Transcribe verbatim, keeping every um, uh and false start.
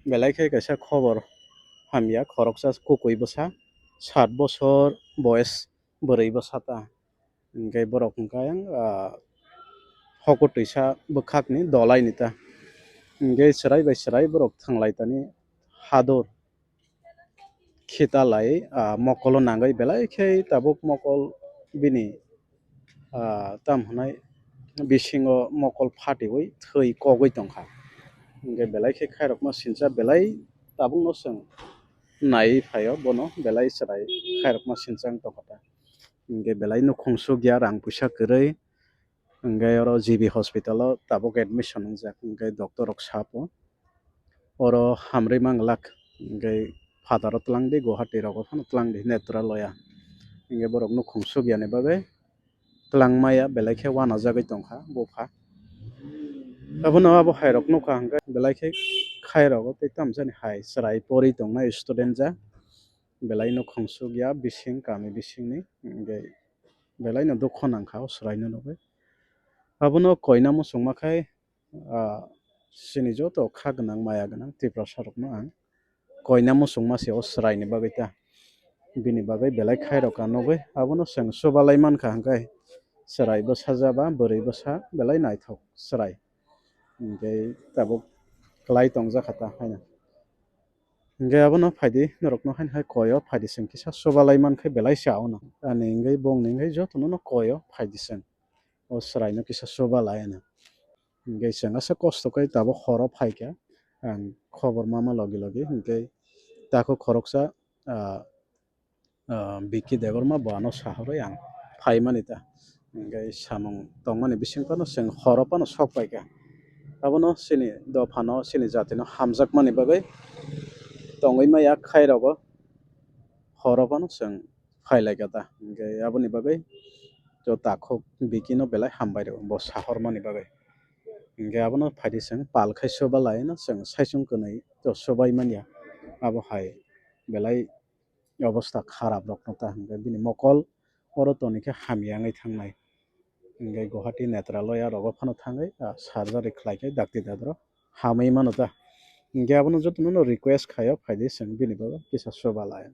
Belai khe kaisa khobor hamya, khoroksa kukui bwsa, sat bosor boyes bwrwi bwsa ta. Hingke borok hingke ayang, ah, hokor twisa bwkhakni dolaini ta. Hingke chwrai bai chwrai borok thwnglai tani hadur khitalai, ah, mokolo nangwi belai khe tabuk mokol bini, ah, tam hwnai bisingo mokol phatiwi thwi kogwi tongkha. Hingke belai khe khairokma sincha belai tabukno chwng naiwi phaio bono belai chwrai khairokma sincha wng tongkha ta. Hingke belai nukhung sukya, rang puisa kwrwi. Hingke oro G B hospital o tabuk admission wngjak, hingke doctor rok sapo oro hamrwi manglak, hingke phataro twlangdi, Guwahati rogo phano twlangdi, Netraloya. Hingke borok nukhung sukyani bagwi twlangmaya belai khe wanajagwi tongkha bupha. Abono abo hai rok nukha hingke belai khe khai rogo tei tamjani hai chwrai pori tongnai student ja. Belai no khungsukya bising kami bisingni, hingke belai no dukho nangkha o chwraino nugwi. Abono koina muchungma khai, ah, chini joto kha gwnang maya gwnang Tiprasa rokno ang koina muchungma se o chwraini bagwi ta. Bini bagwi belai khairok ang nugwi. Abono chwng chubalai mankha hwnkhe chwrai bwsa jaba bwrwi bwsa belai naithok chwrai. Hingke tabuk kwlai tongjakha ta haino. Hingke abono phaidi, norokno haino hai koyo phaidi chwng kisa chubalai mankhe belai se aono. Ani hingke bongni hingke jotono no koyo phaidi chwng. O chwraino kisa chubalai ano. Hingke chwng aswk kosto khe tabuk horo phaikha. Ang khobor mama logi logi hingke takhuk khoroksa, ah, ah, Biki Debbarma bo ano sahorwi ang phaimani ta. Hingke samung tongmani bising phano chwng horo phano sok paikha. Abono chini dophano, chini jatino hamjakmani bagwi tongwi maya khai rogo horo phano chwng phailaikha ta. Hingke aboni bagwi to takhuk Bikino belai hambai rw, bo sahormani bagwi. Hingke abono phaidi chwng pal khai chubalai no chwng saichung kwnwi to chubai manya. Abo hai belai obostha kharap rokno ta hingke bini mokol oro toni khe hamya wngwi thangnai. Hingke Guwahati Netraloya rogo phano thangwi, ah, surgery khlai khe dakti dadro hamwi mano ta. Hingke abono jotono no request khaio phaidi chwng bini bagwi kisa chubalai.